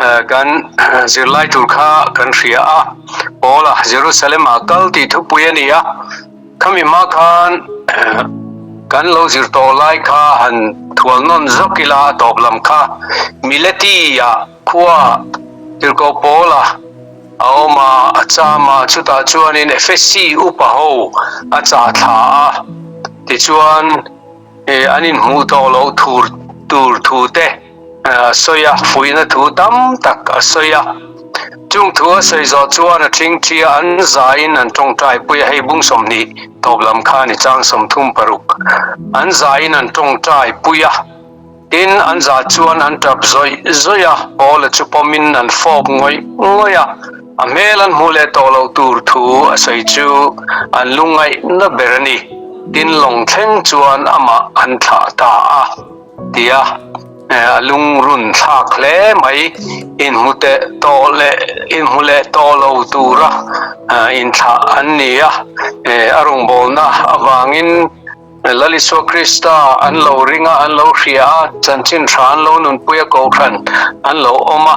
Kan zirlai tur kha kan hria a, Paula Jerusalem ah kal tih thupui a ni a, khami hma khan kan lo zir tawh lai kha han thual nawn zawk ila a tawp lam kha Mileti ah khua Tirhkoh Paula a awm a, a cham a, chutah chuanin Efesi upa ho a chah thla a, tichuan an inhmuh tawh loh thur tur thu te a sawi a, fuihna thu tam tak a sawi a. Chung thu a sawi zawh chuan a ṭhingṭhi a, an zaiin an ṭawngṭai pui a, hei bung 20 tawp lam kha a ni chang 36. An zaiin an ṭawngṭai pui a, tin an zah chuan an ṭap zawih zawih a, Paula chu pawmin an fawp ngawih ngawih a, a hmel an hmuh leh tawh loh tur thu a sawi chu an lungngaihna ber a ni, tin lawng thleng chuan amah an thlah ta a. Tia a lungrun thlak hle mai. Inhmu teh tawh leh inhmu leh tawh lo tura inthlah an ni a. A rawngbawlna avangin Lal Isua Krista an lo ring a, an lo hria a, chanchin tha an lo nunpui a, kohhran an lo awm a.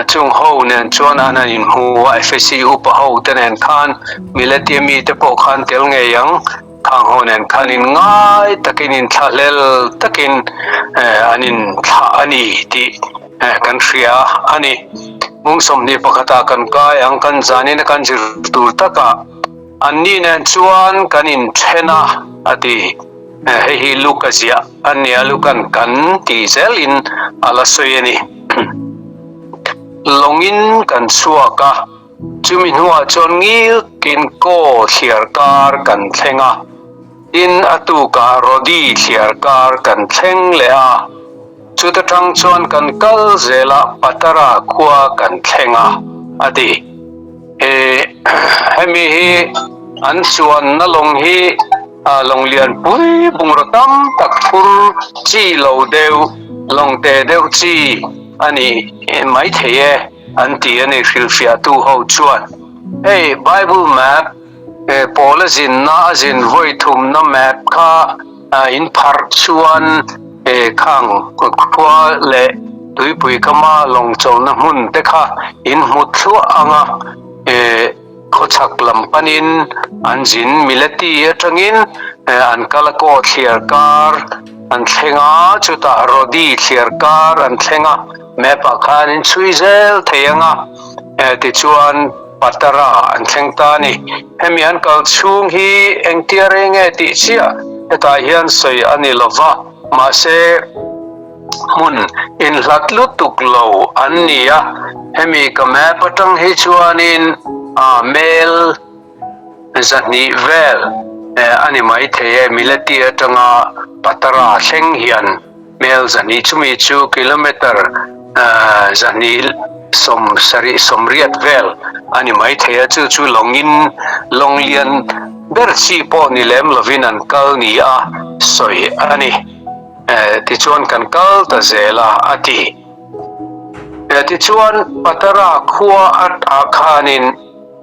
Chung ho nen chuan an han inhmu a, Efesi upa ho te nen khan Miletia mite pawh khan tel ngei ang. Khang ho nen khan in ngai takin in thlahlel takin an in thlah a ni tih kan hria a ni. Mung 21 ah kan kai ang, kan zanin a kan zir tur takah anni nen chuan kan in then a, a ti. Hei hi Luka ziah a nia, Lukan kan ti zelin a la sawi a ni. Lawngin kan chhuak a. Chumi hnuah chuan ngilkin Kaw thliar kar kan thleng a, tin a tukah Rodi thliar kar kan thleng leh a, chuta tang chuan kan kal zel a Patara khua kan thleng a, a ti. He hemi hi an chuanna lawng hi lawng lian pui bungraw tam tak phur chi lo deuh, lawng te deuh chi a ni maithei e. An ti a ni hrilhfiahtu ho chuan. Hei Bible map pawl a zinna a zin vawi thumna map kha in pharh chuan khang khua leh tuipui kama lawng chawlhna hmun te kha in hmu thluah ang a, khawchhak lam panin an zin Mileti atangin an kal a kaw thliar kar an thleng a, chutah Rodi thliar kar an thleng a. Map ah khan in chhui zel thei ang a, tichuan Patara an thleng ta a ni. Hemi an kal chhung hi engtia rei nge tih chiah hetah hian sawi a ni lo va, mahse hmun inhlat lutuk lo an ni a, hemi ka map atang hi chuanin mel 200 vel a ni maithei e, Mileti atanga Patara thleng hian. Mel 200 chumi chu kilometre 270 80 vel a ni mai thei a, chu chu lawngin lawng lian ber chi pawh ni lem lovin an kal ni a sawi a ni. Tichuan kan kal ta zel a, a ti. Tichuan Patara khua ah khanin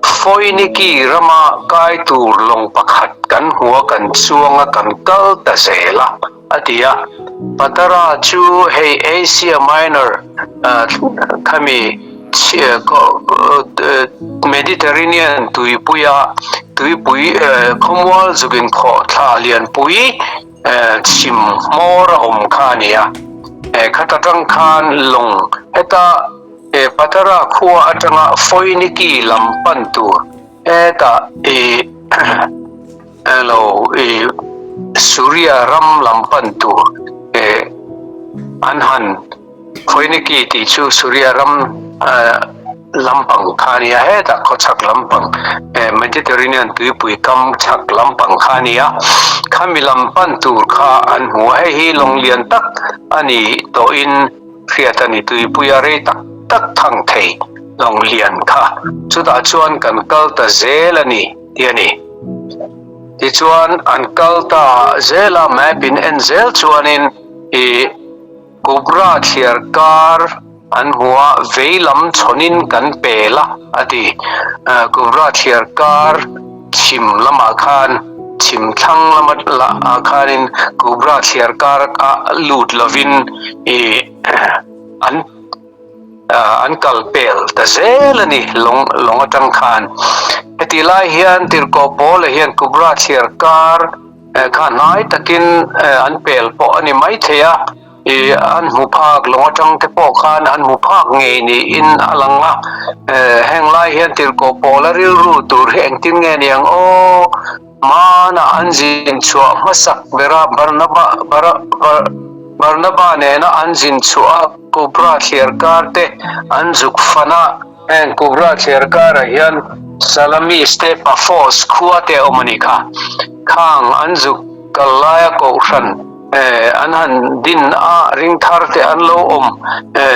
Foiniki rama kai tur lawng pakhat kan hmu a, kan chuang a, kan kal ta zel a. A ti a. Patara chu hei Asia Minor khami Mediterranean tuipuia tuipui khawmual zukin khawh thla lianpui chhim hmawr a awm kha a ni a. Khata tang khan lawng heta Patara khua atanga Foiniki lam pan tur hetah i Hello, i Suria ram lam pan tur eh an han Phoeniki tih chu Suria ram lampang kha a nia, hetah khawchhak lampang eh Mediterranean tuipui kam chhak lampang kha a nia, khami lam pan tur kha an hmu a, hei hi lawng lian tak a ni tawhin hriat a ni, tuipuia rei tak tak thang thei lawng lian kha chutah chuan kan kal ta zel a ni. Ti a ni. Tichuan an kal ta zel a, map in en zel chuanin i Kubra thliar kar an hmu a, vei lam chhawnin kan pel a, a ti. Kubra thliar kar chhim lamah khan, chhim thlang lamah khanin Kubra thliar kar a lut lovin i an. An kal pel ta zel a ni lawng lawng atang khan. Hetih lai hian Tirhkoh Paula hian Kubra thliar kar kha hnai takin an pel pawh a ni maithei a, ih an hmu phak lawng atang te pawh khan an hmu phak ngei niin a lang a. Heng lai hian Tirhkoh Paula rilru tur hi engtin nge niang aw? Hmana an zin chhuah hmasak bera Barnaba Barnaba nena an zin chhuah a Kubra thliar kar te an zuk fan a. Heng Kubra thliar karah hian Salamis te Paphos khua te a awm a nih kha. Khang an zuk kal laia kohhran an han din a, ring thar te an lo awm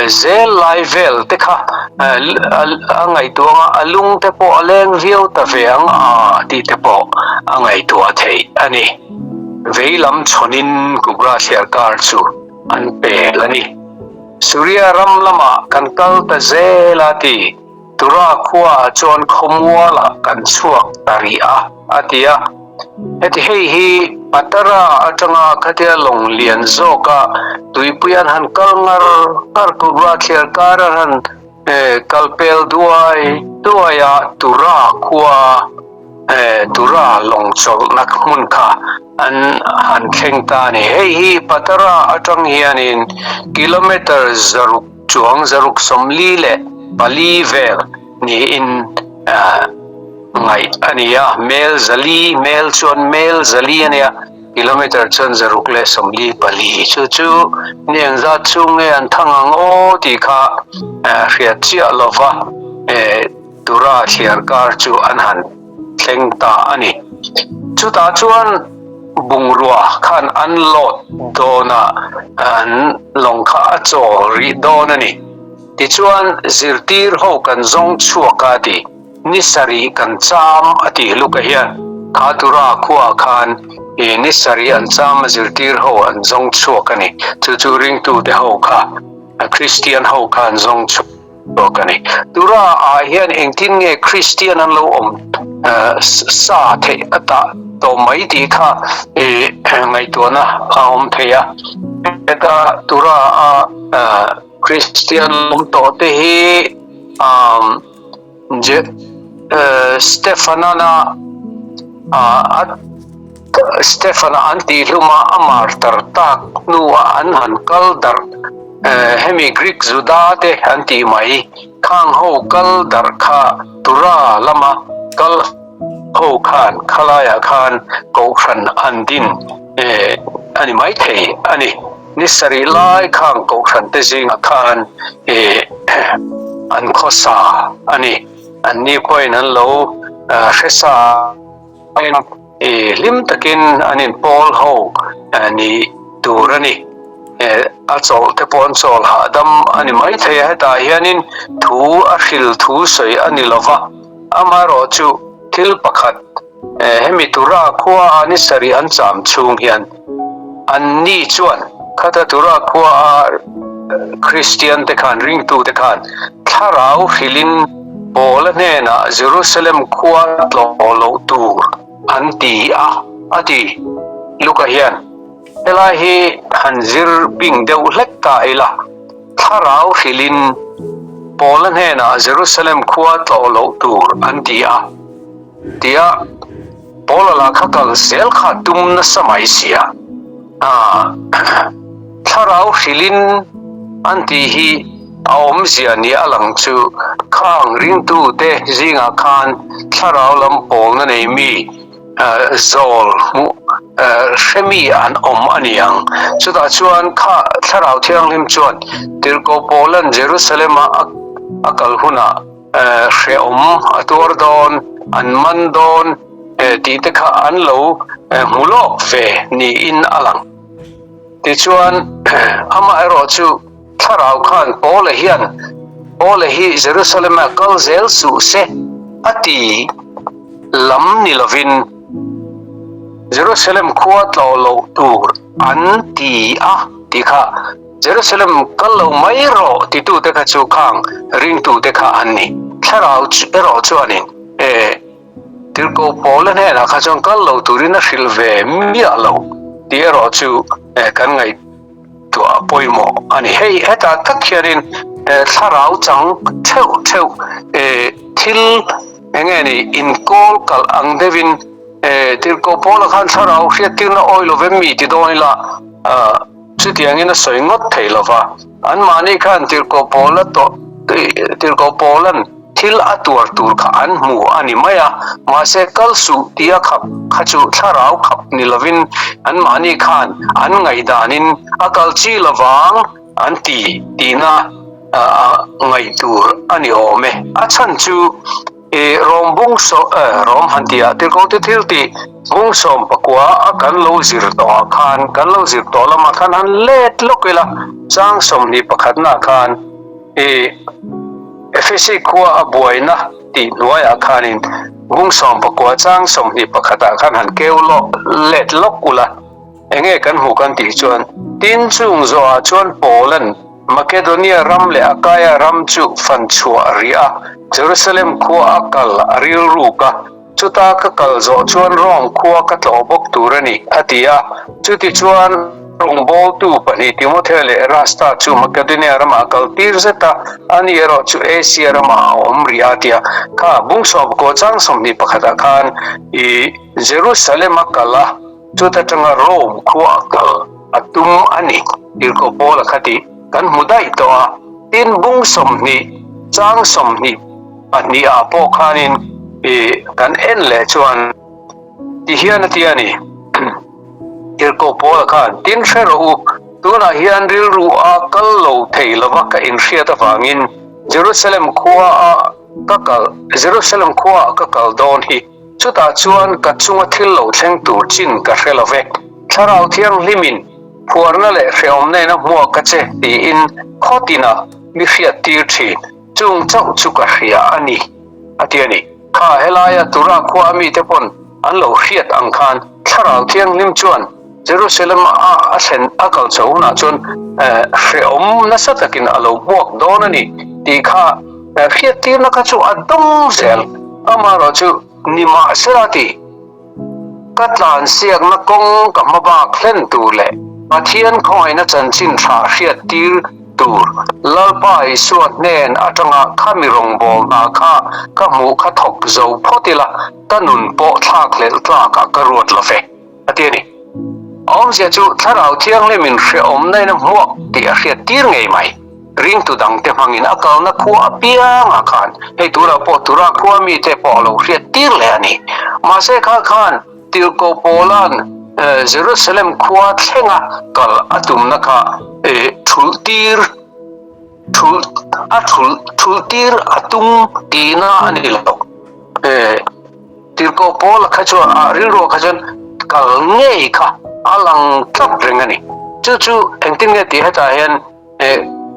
zel lai vel te kha a ngaihtuah ang a, a lung te pawh a leng viau ta ve ang a tih te pawh a ngaihtuah theih a ni. Vei lam chhawnin Kubra thliarkar chu an pel a ni. Suria ram lamah kan kal ta zel a ti. Tura khuaah chuan khawmualah kan chhuak ta rih a, a ti a. Heti hei hi Patara atanga khatia lawng lian zawka tuipui an han kal ngar ngar Kubra thliar kar an han kal pel duai duai a, Tura khua Tura lawng chawlhna hmun kha an han thleng ta a ni. Hei hi Patara atang hianin kilometre 600 Chuang 644 vel niin ngaih a ni a, mel 400, mel chuan mel 400 a nia, kilometre chuan 644. Chu chu ni engzat chhung nge an thang ang aw tih kha hriat chiah lova Tura thliar kar chu an han thleng ta a ni. Chutah chuan bungrua khan an load dawn a, an lawng kha a chawl rih dawn a ni. Tichuan zirtir ho kan zawng chhuak a ti, ni sarih kan cham a ti Luka hian kha tura khuaah khan i ni sarih an cham a zirtir ho an zawng chhuak a ni. Chu chu ringtute ho kha, Kristian ho kha an zawng chhuak. Bawk a ni. Tura ah hian engtin nge Kristian an lo awm sa theih a tah tawh mai tih kha ngaihtuahna a awm thei a. Heta Tura a Kristian awm tawh te hi Stefanana a Stefan-a an tih hluma a martar tak hnuah an han kal darh hemi Greek Juda te an tih mai khang ho kal darh kha Tura lama kal ho khan khalaiah khan kohhran an din a ni maithei a ni. Ni sarih lai khang kohhran te zingah khan an khawsa a ni. Anni pawhin an lo hre sa. I hlim takin an inpawl ho ni tur a ni. A chawlh te pawh an chawl hahdam a ni maithei a, hetah hianin thu a hril thu sawi a ni lova, amaherawhchu thil pakhat hemi tura khua a ni sarih an cham chhung hian anni chuan khata tura khua a Kristian te khan ringtu te khan thlarau hrilhin Paula hnenah Jerusalem khua tlawh loh tur an ti a, a ti. Luka hian, Helai hi han zir bing deuh hlek ta ila, thlarau hrilhin Paula hnenah Jerusalem khua tlawh loh tur an ti a, tia Paula lah kha kal zel kha tum nasa mai sia. Thlarau hrilhin an tih hi a awmzia nia a lang chu khang ringtute zingah khan thlarau lam pawlna nei mi zawl hmuh hre mi an awm a ni ang. Chutah chuan kha Thlarau Thianghlim chuan Tirhkoh Paula'n Jerusalem-a a kal hunah hrehawm a tuar dawn, an man dawn tih te kha an lo hmu lawk ve niin a lang. Tichuan, amaherawh chu thlarau khan Paula hian Paula hi Jerusalem-ah kal zel suh se a ti lam ni lovin Jerusalem khua tlawh loh tur an ti a tih kha Jerusalem kal lo mai rawh titute kha chu khang ringtute kha an ni. Thlarau erawh chuanin e Tirhkoh Paula hnenah kha chuan kal lo turin a hrilh ve miah lo tih erawh chu kan ngaihtuah pawimawh a ni. Hei hetah tak hianin. thlarau chang theuh theuh thil eng nge ni inkawl kalh ang deuhin Tirhkoh Paula khan thlarau hriattirna awi lo vem mi ti dawn ila chutiangin a sawi ngawt thei lo va. Anmahni khan Tirhkoh Paula tawh Tirhkoh Paula'n thil a tuar tur kha an hmu a ni mai a, mahse kal suh tia khap kha chu thlarau khap ni lovin anmahni khan an ngaihdanin a kal chi lovang an ti tihna ngaih tur a ni awm e. A chhan chu I Rom bung saw eh Rom han tih ah tirhkote thil tih bung 19 a kan lo zir tawh ah khan kan lo zir tawh lamah khan han let lawk ila chang 21 nah khan i Efesi khua a buaina tih hnuaiah khanin bung 19 chang 21 ah khan han keu lawk let lawk ula enge kan hmuh kan tih chuan tin chung zawhah chuan Paula'n Makedonia ram leh Akaia ram chu fan chhuah a rih a, Jerusalem khua a kal a rilruk a, chuta ka kal zawh chuan Rome khua ka tlawh bawk tur a ni, a ti a. Chutichuan, rawngbawltu pahnih Timothea leh Erasta chu Makedonia ramah a kal tir zet a, ani erawh chu Asia ramah a awm rih a, a ti a. Kha bung sawmkaw chang 21ah khan i Jerusalem a kal a, Chuta tanga Rome khua a kal a tum a ni. Tirhkoh Paula kha tih kan hmu daih tawh a, tin bung 20 chang 22 ah pawh khanin i kan en leh chuan ti hian a ti a ni. Tirhkoh Paula khan, Tin hre rawh u, tunah hian rilru a kal lo thei lova ka inhriat avangin Jerusalem khua a ka kal Jerusalem khua ah ka kal dawn hi. Chutah chuan ka chunga thil lo thleng tur chin ka hre lo ve. Thlarau Thianghlimin phuarna leh hrehawm nena hmuak ka che tiin khaw tinah mi hriat tir thin. Chung chauh chu ka hria a ni, a ti a ni. Kha helaia Tura khua a mite pawn an lo hriat ang khan Thlarau Thianghlim chuan Jerusalem a a thlen a kal chho hunah chuan hrehawm nasa takin a lo hmuak dawn a ni tih kha hriattirna kha chu a dawng zel. Amaherawhchu nimahsela tih ka tlansiakna kawng ka hma bak hlen tur leh Pathian khawngaihna chanchin tha hriattir tur Lalpa Isua hnen atanga khami rawngbawlna kha ka hmuh kha thawk zo phawt ila ka nun pawh thlakhlelh tlakah ka ruat lo ve. A ti a ni. A awmzia chu Thlarau Thianghlimin hrehawmna in a hmuak tih a hriat tir ngei mai. Ringtu dangte hmangin a kalna khua apiangah khan hei tunah pawh Tura khua mite pawh a lo hriat tir leh a ni. Mahse kha khan Tirhkoh Paula'n Jerusalem khua thlenga kal a tumna kha thulh tir thulh a thulh thulh tir a tum tihna a ni lo. Tirhkoh Paula kha chuan a rilruah kha chuan kal ngei kha a lang tlat reng a ni. Chu chu engtin nge tih hetah hian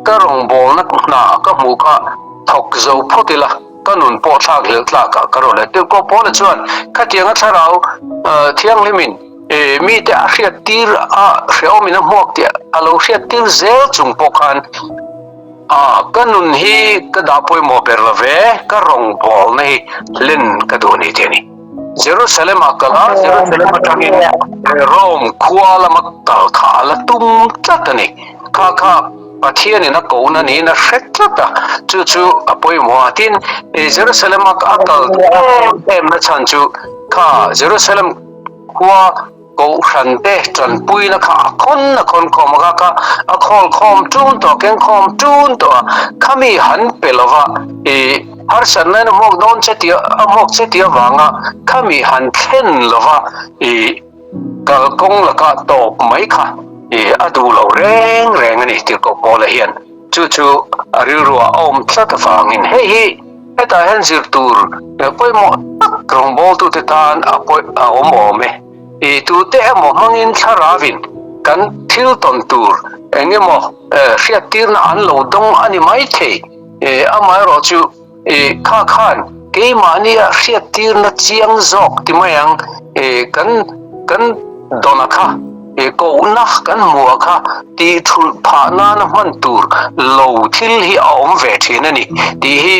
ka rawngbawlna hna ka hmuh kha thawk zo phawt ila ka nun pawh thlak hlelh tlakah ka rawn le. Tirhkoh Paula chuan khatianga thlarau thianghlimin mite a hriattir a hrehawmin a hmuak tih a lo hriattir zel chung pawh khan A, ka nun hi ka dah pawimawh ber lo ve, ka rawngbawlna hi hlen ka duh a ni tih a ni. Jerusalem ah kal a, Jerusalem atangin Rome khua lama kal kha a la tum tlat a ni. Kha kha Pathianin a kohna niin a hre tlat a, chu chu a pawimawh a. Tin, Jerusalem a a kal em em na chhan chu kha Jerusalem khua Kohhran te tanpuina kha a khawn a khawn khawm a, kha kha a khawl khawm tun tawh a, keng khawm tun tawh a, khami han pe lova i harsatna in a hmuak dawn che tih a hmuak che tih avanga khami han thlen lova i kalkawng laka tawp mai kha i a duh lo reng reng a ni tirhkoh Paula hian. Chu chu a rilruah a awm tlat avangin hei hi hetah hian zir tur pawimawh tak rawngbawltute tan a a awm awm e. I tute emaw hmangin thlaravin kan thil tawn tur eng emaw hriattirna an lo dawng a ni maithei. Amaherawhchu I kha khan keimahnia hriattirna chiang zawk ti mai ang, i kan kan dawna kha, i kohna kan hmuha kha tih thulh phah nana hman tur lo thil hi a awm ve thin a ni tih hi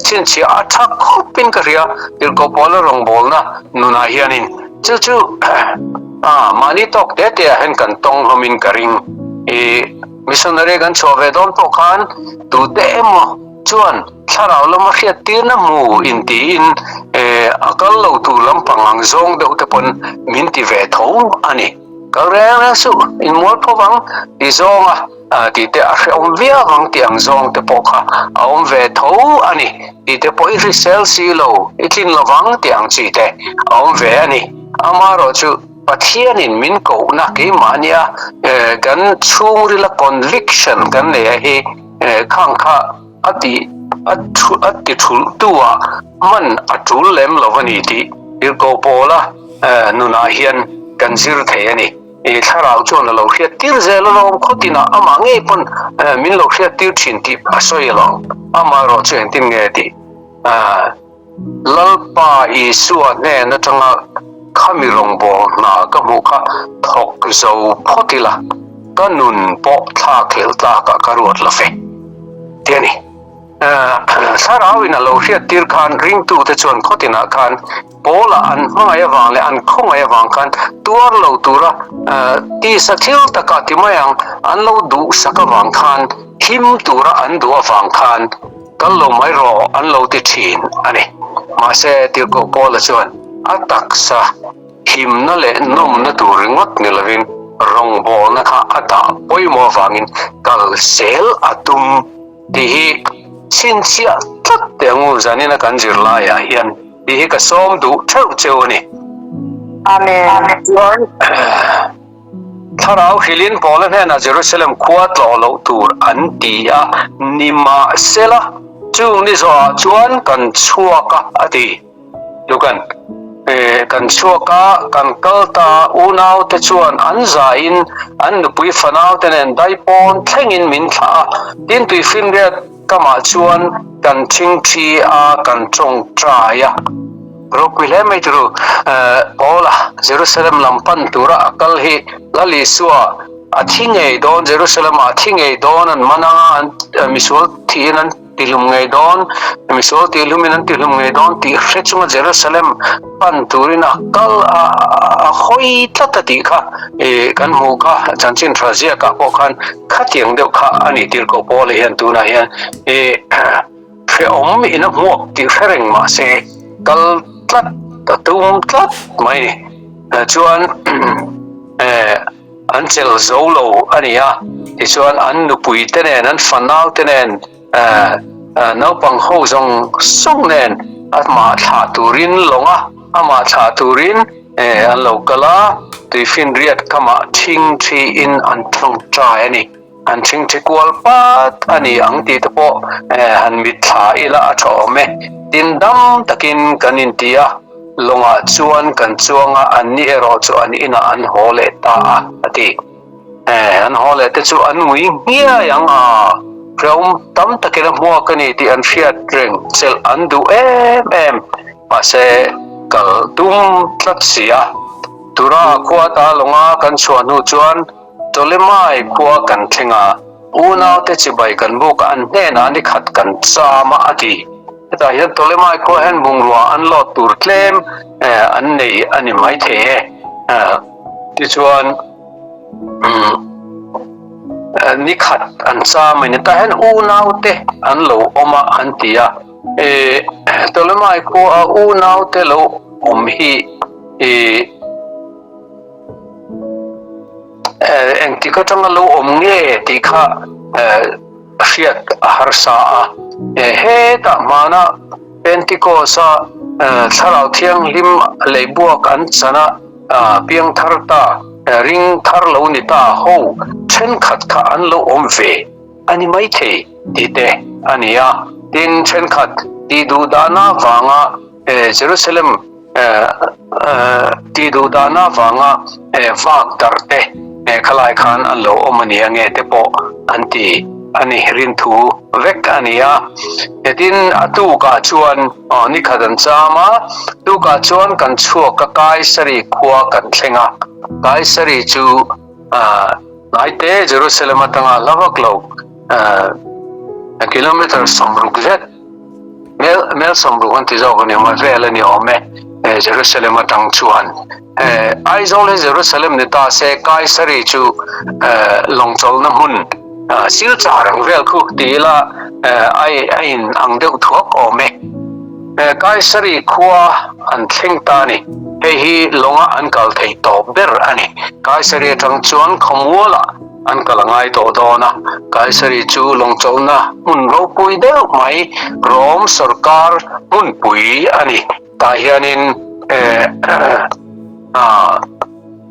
chhinchhiah a tha khawpin ka hria Tirhkoh Paula rawngbawlna nunah hianin chu chu a mahni tawk te te ah hian kan tawng hlawmin ka ring. I. Missionary kan chhuah ve dawn pawh khan tute emaw chuan thlarau lama hriattirna hmu intiin a kal lo tur lampang ang zawng deuh te pawn min ti ve tho a ni. Kal reng reng suh, inmual pho vang ti zawnga tih te a hrehawm viau ang tih ang zawng te pawh kha a awm ve tho a ni tih te pawh i hrisel si lo, i tlin lo vang tih ang chi te a awm ve a ni. Amaherawhchu Pathianin min kohna keimahnia kan chhungrila conviction kan nei a hi khang kha a ti a a ti thulhtu ah hman a tul lem lo a ni tih Tirhkoh Paula nunah hian kan zir thei a ni. I thlarau chuan a lo hriat tir zel alawm khaw tinah amah ngei pawn min lo hriat tir thin tih a sawi alawm. Amaherawh chu engtin nge tih Lalpa Isua hnen atanga khami rawngbâwl hna ka hmuh kha thawk zo phawt ila, ka nun pawh thlakhlelh tlakah ka ruat lo ve, ti a ni. Thlarauin a lo hriattir khan ringtute chuan khaw tinah khan Paula an hmangaih avang leh an khawngaih avang khan tuar lo tura tisa thil takah ti mai ang an lo duhsak avang khan him tura an duh avang khan kal lo mai rawh an lo ti thin a ni. Mahse, Tirhkoh Paula chuan a taksa himna leh nawmna tur ringawt ni lovin rawngbawlna kha a dah pawimawh avangin kal zel a tum tih hi chhinchhiah tlat teh ang u zanina kan zirlaiah hian. Tih hi ka sawm duh theuh cheu a ni. Amen. Chuan Thlarau hrilhin Paula hnenah Jerusalem khua tlawh loh tur an ti a, nimahsela chung ni zawhah chuan kan chhuak a, a ti. Lukan, Kan chhuak a, kan kal ta, unaute chuan an zahin an nupui fanaute nen daipawn thlengin min thlah a, tin tuifinriat Kamah chuan kan ṭhingṭhi a, kan ṭawngṭai a. Ropui hle mai turu. Paula Jerusalem lam pan tura a kal hi Lal Isua a thi ngei dawn, Jerusalem ah a thi ngei dawn, an man anga an misual thihin an tihlum ngei dawn, misual tihhlumin an tihlum ngei dawn tih hre chunga Jerusalem pan turin a kal a, a hawi tlat a tih kha kan hmuh kha chanchin tha ziakah pawh khan Khatiang deuh kha a ni tirhkoh Paula hian tunah hian i hrehawm in a hmuak tih hre reng mah se kal tlat a tum tlat mai ni. Chuan an chelh zo lo a ni a, tichuan an nupui te nen an fanau te nen naupang ho zawng zawng nen amah thlah turin lawng a, amah thlah turin an lo kal a, tuifinriat kamah thingthiin an tawngtai a ni. An thingthi kual pat a ni ang tih te pawh han mitthla ila a tha awm e. Tin dam takin kan inti a, lawngah chuan kan chuang a, anni erawh chu an inah an haw leh ta a, a ti. An haw leh te chu an ngui nghiai ang a, hrehawm tam takin a hmuak a ni tih an hriat reng chelh an duh em em. Mahse, kal tum tlat si a. Tura khua ta lawnga kan chhuah hnu chuan Ptolemai khua kan thleng a, unaute chibai kan buk a, an hnenah ni khat kan cham a, a ti. Hetah hian Ptolemai khua hian bungrua an lawt tur tlem an nei a ni maithei e. Tichuan, ni khat an cham a ni. Tah hian unaute an lo awm a an ti a. Ptolemai khua unaute lo awm hi engtik atanga lo awm nge tih kha hriat a harsa a. Hetah hmana Pentecost-a Thlarau Thianghlim leihbuak an chan a, piang thar ta, ring thar lo ni ta ho thenkhat kha an lo awm ve a ni maithei tih te a ni a. Tin, thenkhat tih duh dahna vanga Jerusalem tih duh dahna vanga vak darh te khalai khan an lo awm a ni ange te pawh an ti a ni, rinthu vek a ni a. Tin, a tukah chuan Aw, ni khat an cham a, tukah chuan kan chhuak a Kaisari khua kan thleng a. Kaisari chu hnaite Jerusalem atanga hla vak lo kilometer 60 zet, mel mel 60 an ti zawk a ni awm a, vel a ni awm e Jerusalem atang chuan. Aizawl hi Jerusalem ni ta se Kaisari chu lawngchawlhna hmun. Silchar ang vel khu ti ila a in ang deuh thuak awm e. Kaisari khua an thleng ta a ni. Hei hi lawnga an kal thei tawp ber a ni. Kaisari atang chuan khawmualah an kal a ngai tawh dawn a. Kaisari chu lawng chawlhna hmun ropui deuh mai, Rom sawrkar hmunpui a ni. Tah hianin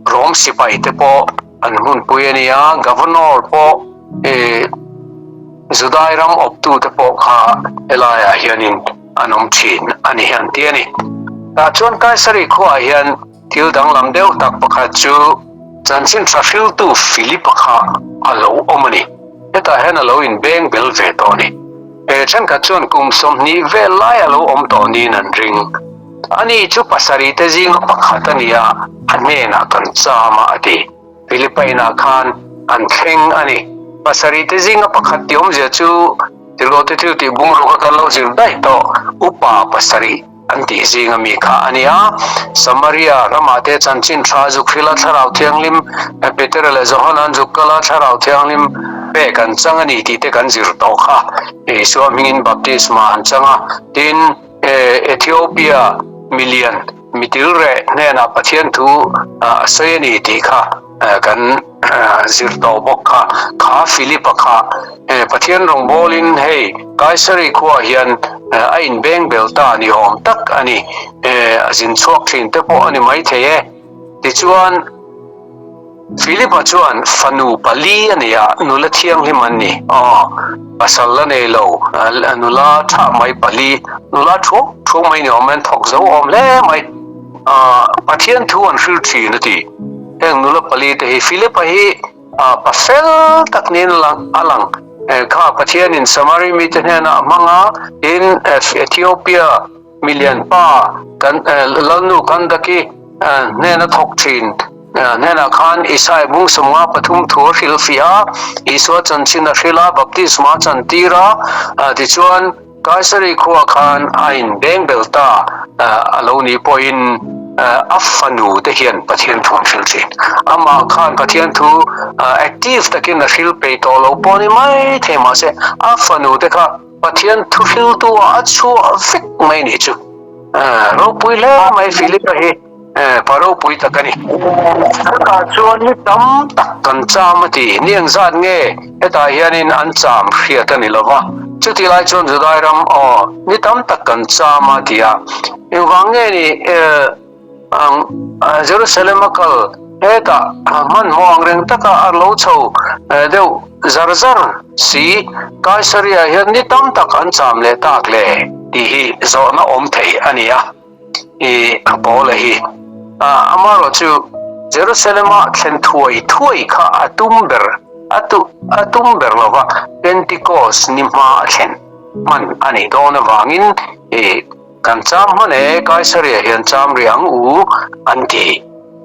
Rom sipai te pawh an hmunpui a ni a, Governor pawh Judai ram awptute pawh kha helaiah hianin an awm thin a ni an ti a ni. Tah chuan Kaisari khuaah hian thil danglam deuh tak pakhat chu chanchin tha hriltu Philipa kha a lo awm a ni. Hetah hian a lo inbeng bel ve tawh a ni. He thenkhat chuan kum 20 vel lai a lo awm tawh niin an ring. Ani chu pasarihte zinga pakhat a ni a, a hnenah kan cham a, a ti. Philipa inah khan an thleng a ni. Pasarihte zinga pakhat tih awmzia chu Tilote thil tih bungruk a kan lo zir daih tawh, upa pasarih an tih zinga mi kha a ni a. Samaria ramah te chanchin tha zuk hrila Thlarau Thianghlim, Petera leh Johana an zuk kal a, Thlarau Thianghlim pek an chang a ni tih te kan zir tawh kha. Isua hmingin baptisma an chang a, tin, Ethiopia milian mitil reh hnenah Pathian thu a sawi a ni tih kha kan zir tawh bawk kha. Kha Philip-a kha Pathian rawngbawlin hei Kaisari khuaah hian a inbeng bel ta ni awm tak a ni. A zin chhuak thin te pawh a ni maithei e. Tichuan. Philip-a chuan fanu pali a nei a, nula thianghlim an ni. Aw, pasal la nei lo, nula tha mai pali, nula thuak thuak mai ni awm e, an thawk zo awm hle mai. Pathian thu an hril thin a ti. Heng nula pali te hi Philip-a hi pa fel tak niin a lang. Kha Pathianin Samari mite hnenah a hmang a, tin Ethiopia Milian pa kan Lalnu Kandaki hnena thawk thin hnenah khan Isai bung 53 thu a hrilhfiah a, Isua chanchin a hrilh a, baptisma a chantir a, tichuan Kaisari khua khan a inbeng bel ta a lo nih pawhin a fanu te hian Pathian thu an hrilh thin. Amah khan Pathian thu active takin a hrilh peih tawh lo pawh ni mai thei mahse a fanu te kha Pathian thu hriltu ah a chhuah vek mai nih chu. Ropui hle mai Philip-a hi pa ropui tak a ni. Hetah chuan ni tam tak kan cham a ti. Ni engzat nge hetah hianin an cham hriat a ni lo va. Chuti lai chuan Judai ram aw ni tam tak kan cham a ti a. Engvang nge ni Ang Jerusalem a kal hetah hmanhmawh ang reng taka a lo chho deuh zar zar si, Kaisaria hian ni tam tak an cham leh tak le tih hi zawhna awm thei a ni a, i Paula hi. Amaherawh chu Jerusalem-a thlen thuai thuai kha a tum ber a tum ber lova Pentecost ni hma a thlen hman a nih dawn avangin i Kan cham hman e, Kaisaria hian cham rih ang u an ti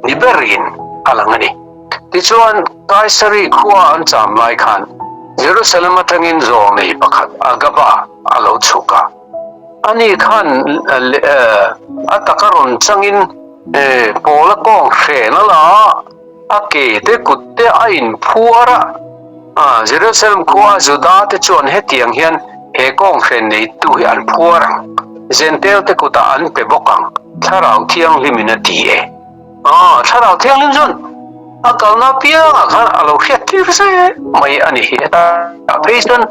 ni berin a lang a ni. Tichuan, Kaisari khua an cham lai khan Jerusalem atangin zawlnei pakhat Agaba a lo chhuk a. Ani khan a taka rawn changin Paula kawng hren a la a, a ke te kut te a inphuar a. Jerusalem khua Juda te chuan hetiang hian he kawnghren neitu hi an phuar ang, Jentail te kutah an pe bawk ang, Thlarau Thianghlimin a ti e. Thlarau Thianghlim chuan a kalna apiangah khan a lo hriat tir zel mai a ni hi. Hetah phei chuan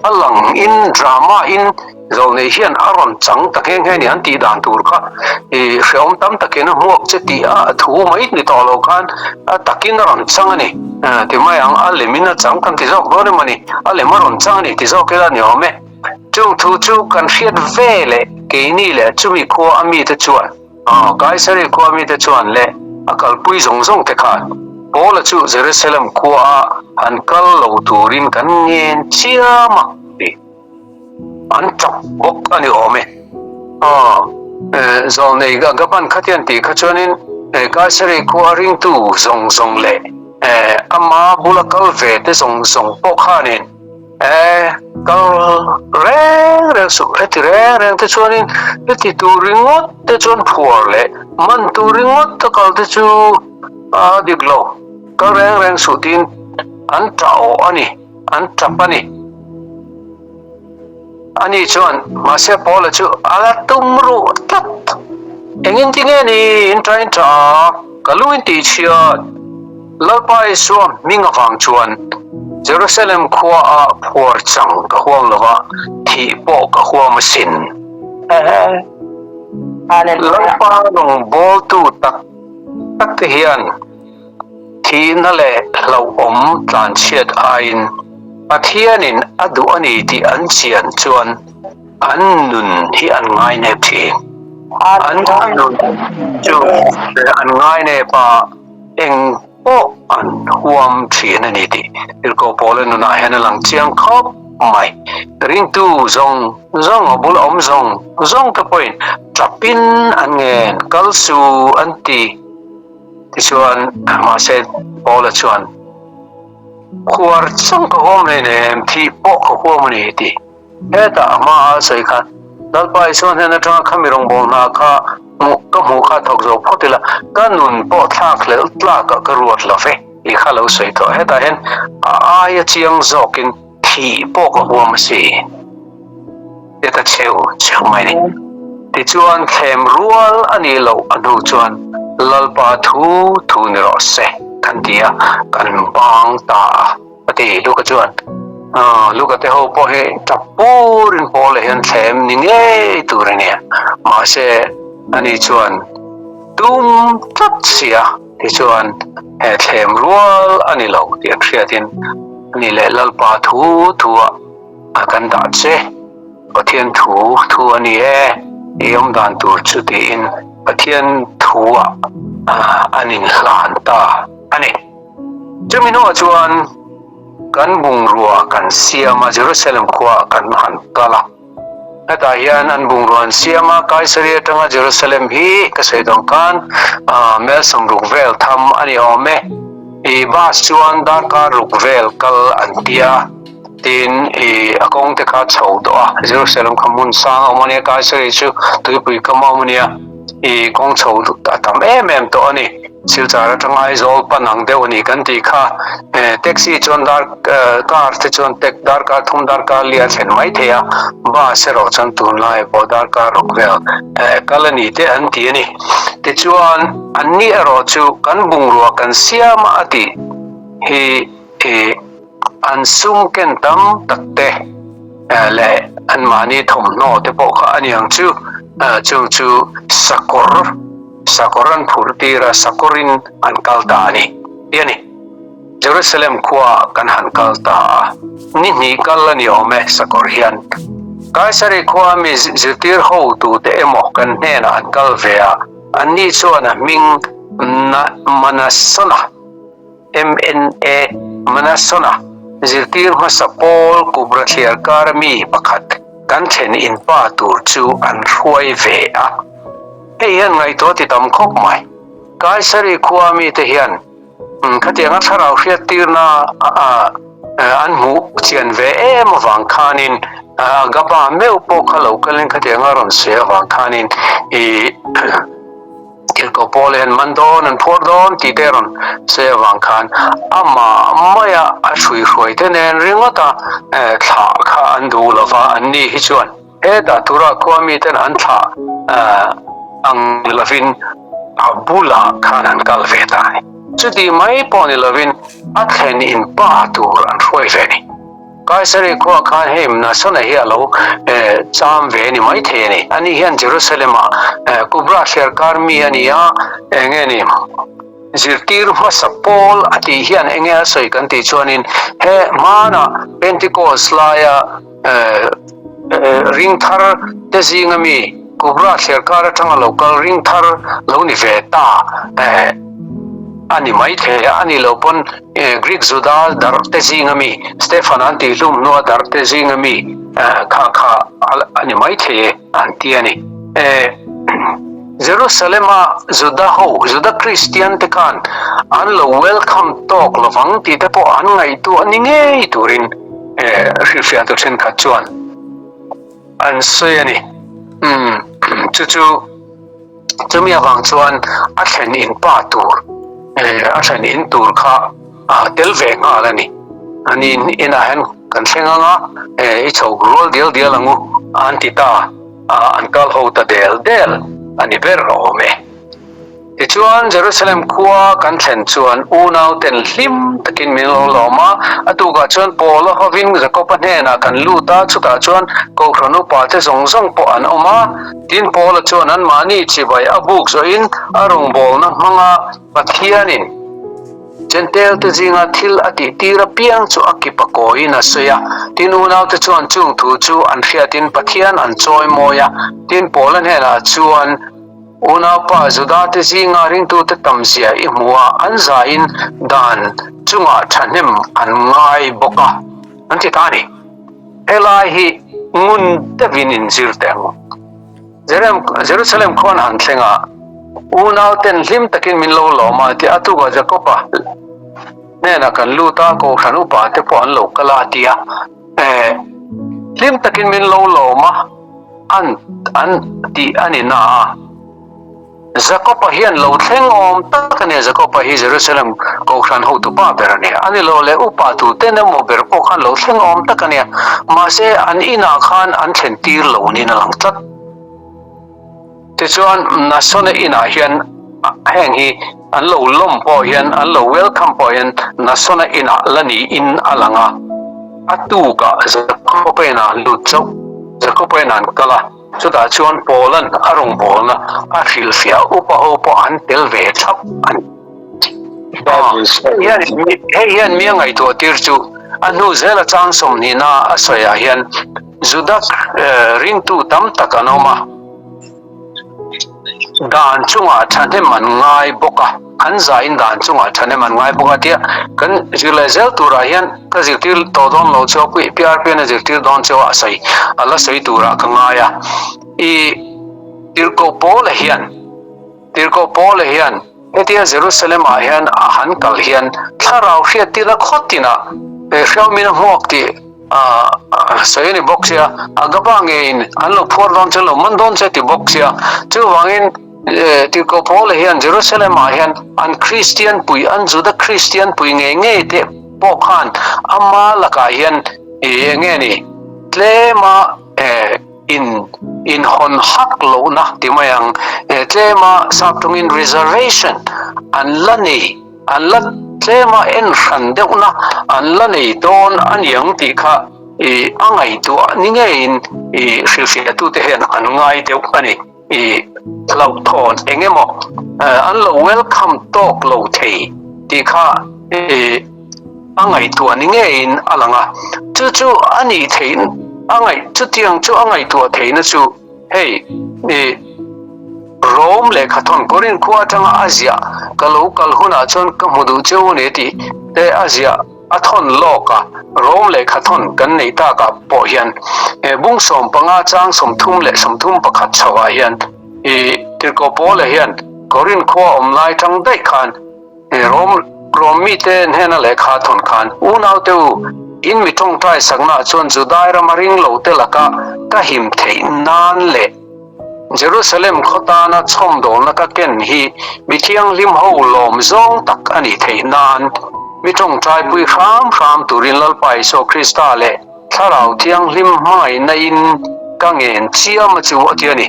a lang in drama in Zawlnei hian a rawn chang ta nghe nghe ni an tih dan tur kha i hrehawm tam takin a hmuak che tih a thu mai ni tawh lo khan a takin a rawn chang a ni. Ti mai ang, a lemin a chang kan ti zawk dawn emaw ni, a lem a rawn chang a ni ti zawk ila ni awm e. Chung thu chu kan hriat ve leh keini leh chumi khua a mite chuan, Kaisari khua mite chuan leh a kalpui zawng zawng te khan Paula chu Jerusalem khua a han kal lo turin kan ngen chiam a ti. An chak bawk a ni awm e. Aw, zawlnei Gaban khatian tih kha chuanin Kaisari khua ringtu zawng zawng leh ama bula kal ve te zawng zawng pawh khanin kal reng reng suh, heti reng reng te chuanin heti tur ringawt te chuan phuar leh man tur ringawt a kal te chu a dik lo, kal reng reng suh tiin. An ṭah awh a ni, an ṭap a ni. Ani chuan, Mahse Paula chu a la tum ruh tlat. Engin ti nge ni in ṭah in ṭah a, ka lu in tih chhiat? Lalpa Isua hming avang chuan Jerusalem khua ah phuar chang ka huam lo va, thih pawh ka huam asin. Lalpa rawngbawltu tak tak te hian thihna leh hlauhawm tlanchhiat aiin Pathianin a duh a ni tih an chian chuan an nun hi an ngainep thin. An nun chu an ngainep a. Eng pawh an huam thin a ni tih Tirhkoh Paula nunah hian a lang chiang khawp mai. Ringtu zawng zawng a bul awm zawng zawng te pawhin tapin an ngen kal su an ti. Tichuan mahse Paula chuan khuar chang ka huam hlein em thih pawh ka huam a ni ti. Hetah a hma a sawi khan Lalpa Isua hnen atanga khami rawngbâwl hna kha hmuh ka hmuh kha thawk zo phawt ila, ka nun pawh thlak hlelh tlakah ka ruat lo ve tih kha lo sawi tawh. Hetah hian a aia chiang zawkin thih pawh ka huam a si ti ta cheu cheu mai ni. Tichuan thlem rual a nih loh a hnu chuan Lalpa thu thu ni rawh se kan ti a, kan bang ta a. A ti, Luka chuan, Luka te ho pawh hi tap purin Paula hian thlem ni ngei tur a nia. Mahse, ani chuan tum tlat si a, tichuan he thlem rual a ni lo tih an hriatin ani leh Lalpa thu thu-ah a kan dah che. Pathian thu thu a ni e, i awm dan tur chu tiin Pathian thu-ah an inhlan ta a ni. Chumi hnuah chuan kan bungrua kan siam a, Jerusalem khuaah kan han kal a. Hetah hian an bungrua an siam a, Kaisari atanga Jerusalem hi ka sawi dang khan mel 60 vel tham a ni awm e. I bus chuan darkar ruk vel kal an ti a, tin i a kawng te kha chho tawh a, Jerusalem kha hmun sang a awm a nia, Kaisari chu tuipui kam a awm a nia, i kawng chho a tam em em tawh a ni. Silchar atanga Aizawl pan ang deuh a ni kan tih kha. Taxi chuan dar car te chuan tek darkar thum darkar li a thlen mai thei a, bus erawh chuan tunlai pawh darkar ruk vel kal a ni te an ti a ni. Tichuan anni erawh chu kan bungrua kan siam a tih hi an sum ken tam tak te leh anmahni thawmhnaw te pawh kha a ni ang chu, chung chu sakawr Sakawr an phur tir a, sakawrin an kal ta a ni, ti a ni. Jerusalem khuaah kan han kal ta a, ni hnih kal a ni awm e, sakawr hian. Kaisari khua mi zirtir hotute emaw kan hnenah an kal ve a, anni chuan a hming Manasona, MNA, Manasona, zirtir hmasa Paul Kubra thliarkara mi pakhat kan thlen inpa tur chu an hruai ve a. Hei hian ngaihtuah ti tam khawp mai. Kaisari khua mite hian khatianga thlarau hriattirna an hmuh chian ve em avang khanin Agaba meuh pawh kha lo kalin khatianga rawn sawi avang khanin i thilko pawl hian man dawn an phuar dawn tih te rawn sawi avang khan amah maia a hruihruai te nen ringawta thlah kha an duh lova anni hi chuan Hetah tura khua miten an thlah ang ni lovin a bulah khan an kal ve ta a ni. Chuti mai pawh ni lovin a thlen in pa tur an hruai ve a ni. Kaisari khua khan hei Mnasona hi a lo cham ve a ni mai thei a ni. Ani hian Jerusalem-ah Kubra thliarkar mi a ni a, enge ni zirtir hmasa pawl a tih hian enge a sawi kan tih chuanin he hmanah Pentecost laia Ring thar te zinga mi Kubra thliarkar atanga lo kal ring thar lo ni ve ta a ni mai thei a, a ni lo pawn Greek Juda darh te zinga mi Stefan an tih hlum hnua darh te zinga mi kha kha a ni mai thei e an ti a ni. Jerusalem-a Juda ho, Juda Kristian te khan an lo welcome tawk lovang tih te pawh an ngaihtuah ni ngei turin hrilhfiahtu thenkhat chuan an sawi a ni. Umm, chu chu chumi avang chuan a thlen in pa tur, a thlen in tur kha a tel ve nghal a ni. Ani inah hian kan thleng ang a, i chho rual dial dial ang u an ti ta a, an kal ho ta del del a ni ber awm e. Tichuan, Jerusalem khua kan thlen chuan unauten hlim takin min lo lawm a. A tukah chuan Paula hovin Jakoba hnenah kan lut a, chutah chuan Kohhran upate zawng zawng pawh an awm a. Tin, Paula chuan anmahni chibai a buk zawhin a rawngbawlna hmanga Pathianin Jentail-te zinga thil a tihtir apiang chu a kip a kawiin a sawi a. Tin, unaute chuan chung thu chu an hriatin Pathian an chawimawi a. Tin, Paula hnenah chuan. Unaupa Judate zinga ringtute tamzia i hmu a, an zain dan chungah thahnem an ngai bawk a, an ti ta a ni. Helai hi ngun deuhin inzir teh ang u. Jerusalem khuan han thleng a, unauten hlim takin min lo lawm a, tia a tukah Jakoba hnenah kan lut a, Kohhran upa te pawh an lo kal a, a ti a. Hlim takin min lo lawm a. An an tih a ni na a. Jakob-a hian lo thleng awm tak a nia, Jakob-a hi Jerusalem kohhran hotupa ber a nia. A ni lo le, upa tuten emaw ber pawh khan lo thleng awm tak a nia. Mahse, an inah khan an thlen tir lo niin a lang tlat. Tichuan, Nasona inah hian heng hi an lo lawm pawh hian, an lo welcome pawh hian Nasona inah la niin a lang a. A tukah Jakoba inah an lut chauh. Jakoba inah an kal a, chutah chuan Paula'n a rawngbawlna a hrilhfiah upa ho pawh an tel ve thlap a ni. Hei hian mi a ngaihtuah tir chu a hnu zela chang sawmhnihna a sawiah hian Juda ringtu tam tak an awm a, dan chungah thahnem an ngai bawk a, an zain dan chungah thahnem an ngai bawk a tia kan zir leh zel turah hian ka zirtir tawh dawn lo chu a PRP-in a zirtir dawn chu a sawi a la sawi turah ka ngai a. I tirhkoh Paula hian tirhkoh Paula hian Hetia Jerusalem-ah hian a han kal hian thlarau hriattirna khaw tinah hriaumin a hmuak tih a sawi a ni bawk sia, a gaba ngeiin an lo phuar dawn che, an lo man dawn che ti bawk sia. Chuvangin Tirhkoh Paula hian Jerusalem-ah hian an Kristian pui, an Juda Kristian pui ngei ngei te pawh khan ama lakah hian eng nge ni tlema In inhawn hak lohna ti mai ang, tlema sap tawngin reservation an la nei, an la tlema en hran deuhna an la nei dawn a niang tih kha i a ngaihtuah ni ngeiin i hrilhfiahtute hian an ngai deuh a ni. I hlauhthawn eng emaw an lo welcome tawk lo thei tih kha i a ngaihtuah ni ngeiin a lang a, chu chu a nih theih a ngaih chutiang chu a ngaihtuah theihna chu hei i Rom lehkhathawn Korin khua atanga a ziah ka lo kal hunah chuan ka hmu duh cheu a ni tih te a ziah a thawn lawk a, Rom lehkhathawn kan neih takah pawh hian bung 15 chang 31 chhoah hian i Tirhkoh Paula hian Korin khua awm lai tang daih khan Rom Rom mite hnena lehkha thawn khan, Unaute u, in mi tawngtai saknaah chuan Judai rama ring lote laka ka him theih nan leh Jerusalem khaw tana chhawmdawlna ka ken hi mi thianghlim ho lawm zawng tak a nih theih nan mi tawngtaipui hram hram turin Lalpa Isua Krista leh Thlarau Thianghlim hmangaihna in ka ngen chiam a chu a ti a ni.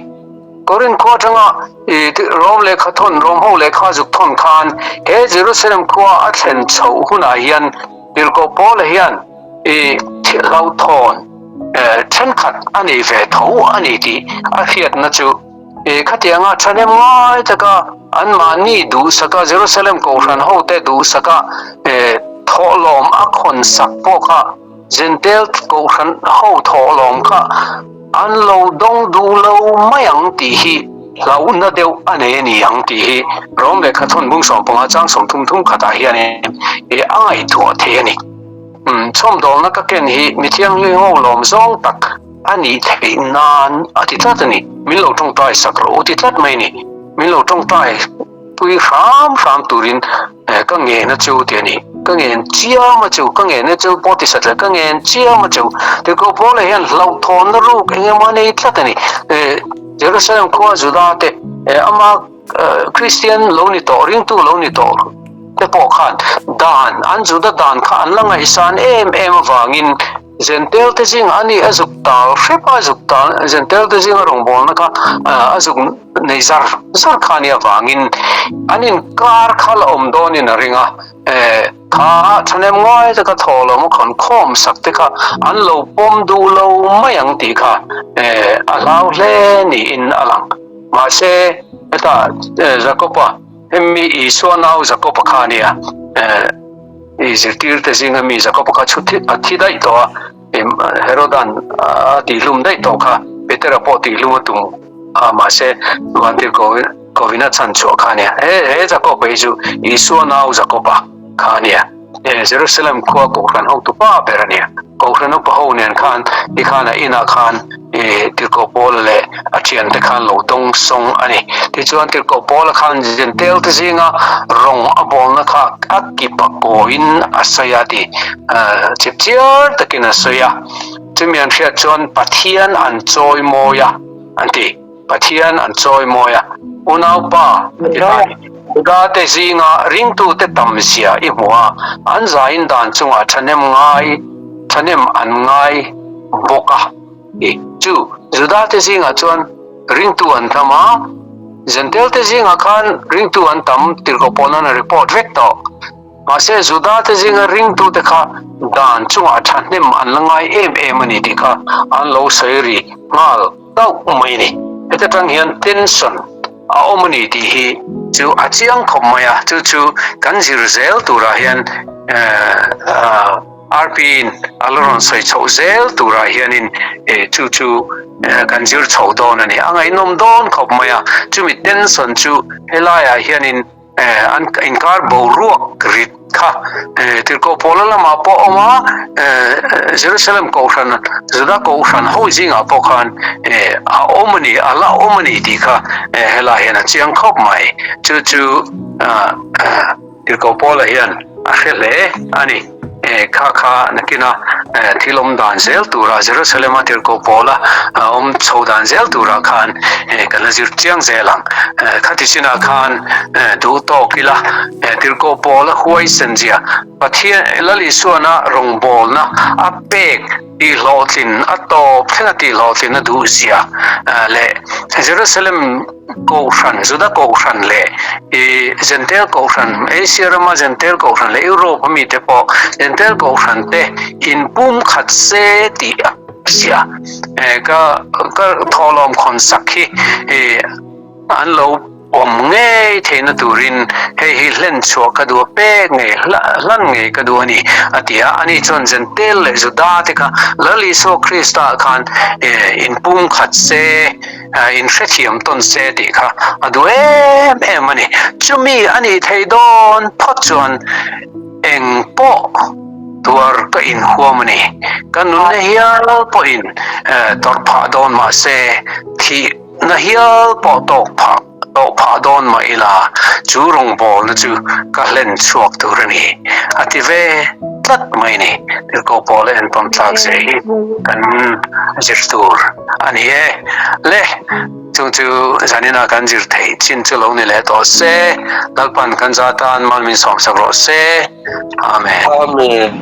Korin khua atanga i Rom lehkha thawn, Rom ho lehkha zuk thawn khan he Jerusalem khua a thlen chhoh hunah hian Tirhkoh Paula hian i hlauhthawn thenkhat a nei ve tho a ni tih a hriatna chu i khatianga thahnem ngai taka anmahni duhsaka Jerusalem Kohhran hote duhsaka thawhlawm a khawnsak pawh kha Jentail Kohhran ho thawhlawm kha an lo dawng duh lo mai ang tih hi hlauhna deuh a nei a ni ang tih hi Rom lehkha thawn bung 15 chang 30 thum khatah hianin i a ngaihtuah thei a ni. Chhawmdawlna ka ken hi mi thianghlim ho lawm zawng tak a nih theih nan a ti tlat a ni. Min lo tawngtai sak rawh u ti tlat mai a ni. Min lo tawngtai pui hram hram turin ka ngen a chu ti a ni. Ka ngen chiam a chu, ka ngen a chu pawh ti satliah ka ngen chiam a chu. Tirhkoh Paula hian hlauhthawnna ruk eng emaw a nei tlat a ni. Jerusalem khua Juda te ama Kristian lo ni tawh, ringtu lo ni tawh. te pawh khan dan, an Juda dan kha an la ngaihsan em em avangin Jentail te zingah a ni a zuk tal hrep a, zuk tal Jentail te zinga rawngbawlna kha a zuk nei zar zar kha a nih avangin an inkar kha la awm dawnin a ring a, kha thahnem ngai taka thaw lo maw khawn khawm sak te kha an lo pawm duh lo mai ang tih kha a hlau hle niin a lang. Mahse hetah Jakoba hemi Isua nau Jakoba kha a nia. I zirtirte zinga mi Jakoba kha chu a thi daih tawh a, Herodan a tihlum daih tawh kha, Petera pawh tihlum a tum a, mahse Vantirhkohvin a chhan chhuah kha a nia. He Jakoba hi chu Isua nau Jakoba kha a nia. Jerusalem khua Kohhran hotu pa ber a nia. Kohhran upa ho nen khan tikhan a inah khan Tirhkoh Paula leh a thiante khan lo dawng sawng a ni. Tichuan Tirhkoh Paula khan Jentail te zinga rawng a bawlna kha a kip a kawiin a sawi a ti. Chip chiar takin a sawi a. Chumi an hriat chuan Pathian an chawi mawi a an ti. Pathian an chawi mawi a. Unaupa a ti ta ni. Juda te zinga ringtute tam zia i hmu a, an zain dan chungah thahnem ngai thahnem an ngai bawk a. I chu Juda te zingah chuan ringtu an tam a, Jentail te zingah khan ringtu an tam tirhkoh pawh nan a report vek tawh. Mahse Juda te zinga ringtu te kha dan chungah thahnem an la ngai em em a ni tih kha an lo sawi ri nghal tauh mai a ni. Heta tang hian tension a awm a ni tih hi chu a chiang khawp mai a, chu chu kan zir zel turah hian RP in a la rawn sawi chhoh zel turah hianin chu chu kan zir chho dawn a ni. A ngaihnawm dawn khawp mai a, chumi tension chu helaiah hianin an inkar boruak rit kha Tirhkoh Paula lamah pawh a awm a, Jerusalem Kohhran, Juda Kohhran ho zingah pawh khan a awm a ni, a la awm a ni tih kha helai hian a chiang khawp mai. Chu chu Tirhkoh Paula hian a hre hle a ni. Kha kha nakina thil awm dan zel tura Jerusalem-a Tirhkoh Paula awm chho dan zel turah khan kan la zir chiang zel ang. Khati chinah khan duh tawk ila Tirhkoh Paula huaisen zia Pathian Lal Isuana rawngbawlna a pek tihhlawhtlin a tawp thlenga tihhlawhtlin a duh zia leh Jerusalem Kohhran, Juda Kohhran leh i Jentail Kohhran, Asia rama Jentail Kohhran leh Europe a mite pawh Jentail Kohhran te inpumkhat se tih a hria. Ka ka thawhlawm khawn sak hi an lo awm ngei theihna turin hei hi hlen chhuah ka duh a, pek ngei hlan ngei ka duh a ni a ti a. Ani chuan Jentail leh Juda te kha Lal Isua Krista khan inpumkhat se. In hrethiam tawn se tih kha a duh em em a ni. Chumi a nih theih dawn phawt chuan eng pawh tuar ka inhuam a ni. Ka nunna hial pawhin tawrh phah dawn mah se, thihna hial pawh tawk phah tawh phah dawn mah ila, chu rawngbawlna chu ka hlen chhuak tur a ni, a ti ve tlat mai a ni. Tirhkoh pawh la entawn tlak zeh hi kan zir tur a ni e. Le, chung chu zanina kan zir theih chin chu lo ni leh tawh se, Lalpan kan za tan mal min sawmsak rawh se. Amen. Amen.